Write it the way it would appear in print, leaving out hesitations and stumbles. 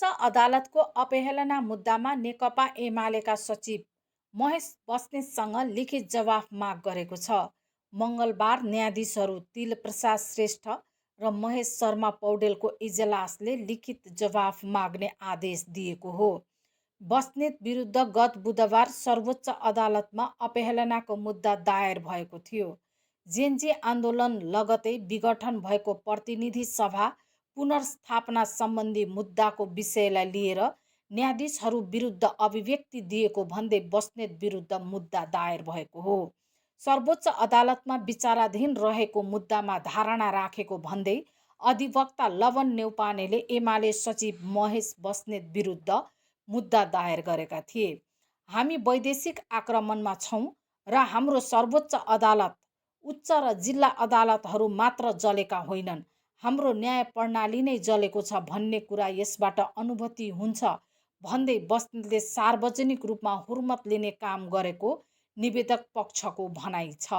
अदालतको अपहेलना मुद्दामा नेकपा एमालेका सचिव महेश बस्नेतसँग लिखित जवाफ माग गरेको छ। मङ्गलबार न्यायाधीशहरू तिलप्रसाद श्रेष्ठ र महेश शर्मा पौडेलको इजलासले लिखित जवाफ माग्ने आदेश दिएको हो। बस्नेत विरुद्ध गत बुधबार सर्वोच्च अदालतमा अपहेलनाको मुद्दा दायर भएको थियो। जेनजी आन्दोलन लगतै विघटन भएको प्रतिनिधि सभा पुनर्स्थापना सम्बन्धी मुद्दाको विषयलाई लिएर न्यायाधीशहरू विरुद्ध अभिव्यक्ति दिएको भन्दै बस्नेत विरुद्ध मुद्दा दायर भएको हो। सर्वोच्च अदालतमा विचाराधीन रहेको मुद्दामा धारणा राखेको भन्दै अधिवक्ता लवन नेउपानेले एमाले सचिव महेश बस्नेत विरुद्ध मुद्दा दायर गरेका थिए। हामी वैदेशिक आक्रमणमा छौँ र हाम्रो सर्वोच्च अदालत, उच्च र जिल्ला अदालतहरू मात्र जलेका होइनन्, हाम्रो न्याय प्रणाली नै जलेको छ भन्ने कुरा यसबाट अनुभूति हुन्छ भन्दै बस्नेतले सार्वजनिक रूपमा हुर्मत लिने काम गरेको निवेदक पक्षको भनाइ छ।